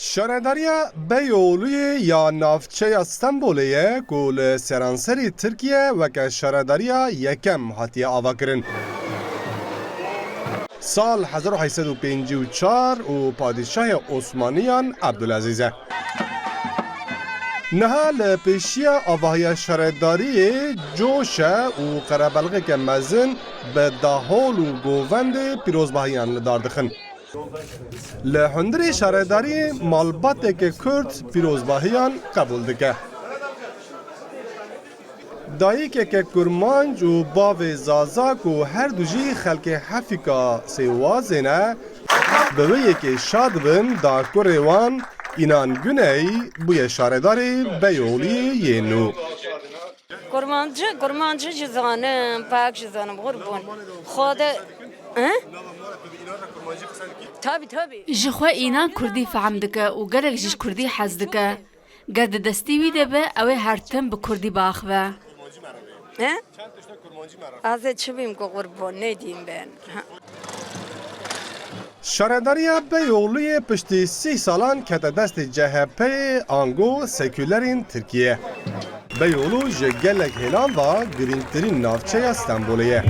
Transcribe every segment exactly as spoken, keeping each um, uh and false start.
Şaredariya Beyoğlu'yê ya navçeya Stenbolê ye ku li seranserî Tirkiye weke şaredariya yekem hatiye avakirin. Sal hezar û heyt sed û pêncî û çar û padîşahê Osmaniyan Abdulaziz e. Niha li pêşiya avahiya şaredariyê coş e û qerebelxeke mezin bi dahol û govendê pîrozbahiyan li dar dixin. Li hundirê şaredariyê malbateke Kurd pîrozbahiyan qebûl dike. Dayikeke Kurmanc û bavê Zaza ku her du jî xelkê Hefîka Sêwazê ne, bi wê yekê şa dibin da kurê wan Înan Guney bûye şaredarê Beyoğlu'yê yê nû. Kurmancî, kurmancî jî zanim, pek jî zanim, qurbon. Xwede, he? Tabii, tabii. Ji xwe Înan kurdî fehm dike û gelek jî ji kurdî hez dike. Ger di destî wî de be, ew ê her tim bi kurdî biaxive. He? Ez ê çi bîm ku qurbon, ne dîm ben. Şaredariya Beyoğlu'yê piştî sî salan kete destê C H P'yê ango sekülerên Tirkiye. Beyoğlu ji gelek hêlan ve girîngtirîn navçeya Stenbolê ye.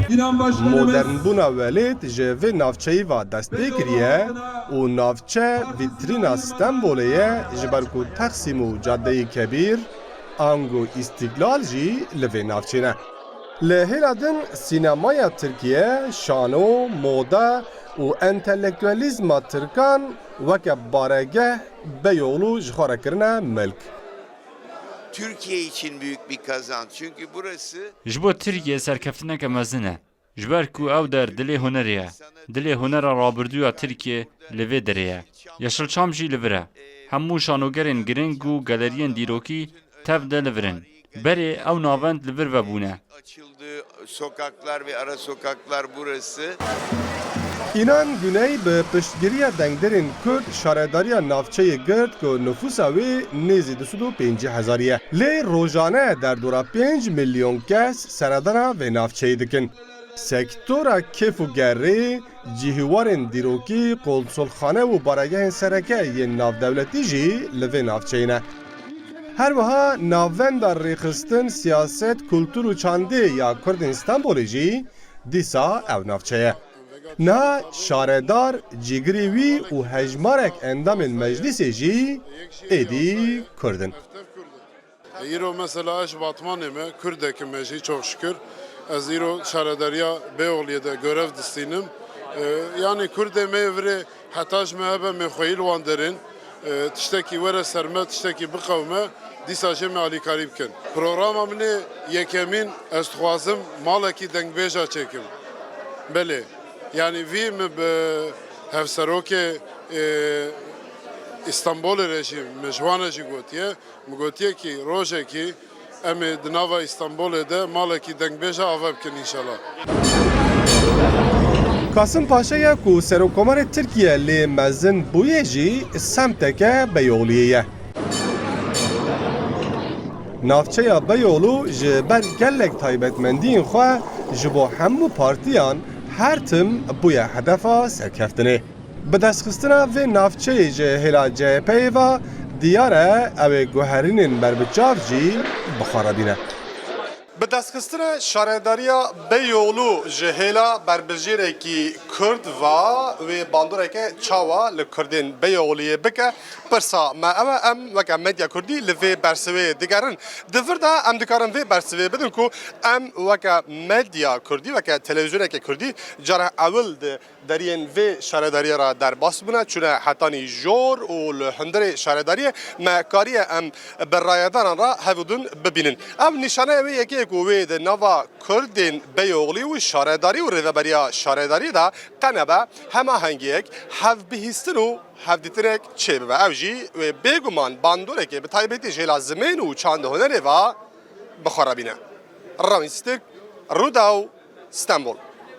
Modernbûna welêt ji vê navçeyî ve dest pê kiriye û navçe vîtrîna Stenbolê ye, ji ber ku Texsîm û Cadeyê Kebîr, ango Îstîklal jî li vê navçê ne. Li hêla din sînemaya Tirkiye, şano, moda û entelektuelîzma tirkan weke baregeh Beyoğlu ji xwe re kirine milk. Türkiye için büyük bir kazanç. Çünkü burası Ji bo Tirkiye serkeftineke mezin e. Ji ber ku ew der dilê hunerê ye. Dilê hunera rabirdûya Tirkiye li vê derê ye. Yeşilçam jî li vir e. Hemû şanogerên giring û galeriyên dîrokî tev de li vir in. Berê ew navend li vir vebûne. Açıldı sokaklar ve ara sokaklar burası. Înan Guney bi piştgiriya dengderên Kurd şaredariya navçeyê girt ku nifûsa wê nêzî du sed û pêncî hezarî ye. Lê rojane derdora pênc milyon kes seredana vê navçeyê dikin. Sektora kêf û gerê, cihêwarên dîrokî, konsolxane û baregehên sereke yên navdewletî jî li vê navçeyê ne. Her wiha navenda rêxistin, siyaset, kultur û çandê ya Kurdên Stenbolê jî dîsa ev navçe ye. Niha şaredar, cîgirê wî û hejmarek endamên meclîsê jî êdî Kurd in. Îro mesela ez ji Batmanê me, Kurdek im ez jî, çok şükür. Ez îro şaredariya Beyoğlu'yê de görev distînim. E, yanî Kurdê me yê virê heta ji me hebe mê xweyî li wan derên, e, tiştekî were ser me, tiştekî biqewime, dîsa jê me alîkarî bikin. Programa min ê yekemîn, ez dixwazim malekî dengbêja çêkim. Belê, yanî vî min bi hevserokê, e, Îstanbulê re jî, min ji wan re jî gotiye. Min gotiye kî rojekî em ê di nava Îstanbulê de malekî dengbêja ava bikin înşallah. Kasim Paşa ye ku Serokkomarê Tirkiye lê mezin bûye jî semteke Beyoğlu'yê ye. Navçeya Beyoğlu ji ber gelek taybetmendiyên xwe ji bo hemû partiyan her tim bûye hedefa serkeftinê. Bidestxistina vê navçeyê ji hêla C H P'yê ve diyar e, ew ê guherînên berbiçav jî bi xwe re bîne. Bidestxistina şaredariya Beyoğlu ji hêla berbijêrekî Kurd ve wê bandoreke çawa li Kurdên Beyoğlu'yê bike? Pirsa me ew e, em weke medya Kurdî li vê bersivê digerin. Di vir de em dikarin vê bersivê bidin ku em weke medya Kurdî, weke televîzyoneke Kurdî cara ewil di deriyên vê şaredariyê re derbas bûne, çûne hetanî jor û li hundirê şaredariyê me kariye em bi rayedaran re hev û din bibînin. Ev nîşaneya wê yekê ye ku wê di nava Kurdên Beyoğlî û şaredarî û rêveberiya şaredariyê de qe nebe hemahengiyek, hevbihîstin û hevdîtinek çêbibe. Ew jî wê bêguman bandorekê bi taybetî ji hêla zimên û çand û hunerê ve bi xwe re bîne. Rawîn Stik, Rûdaw, Stenbol.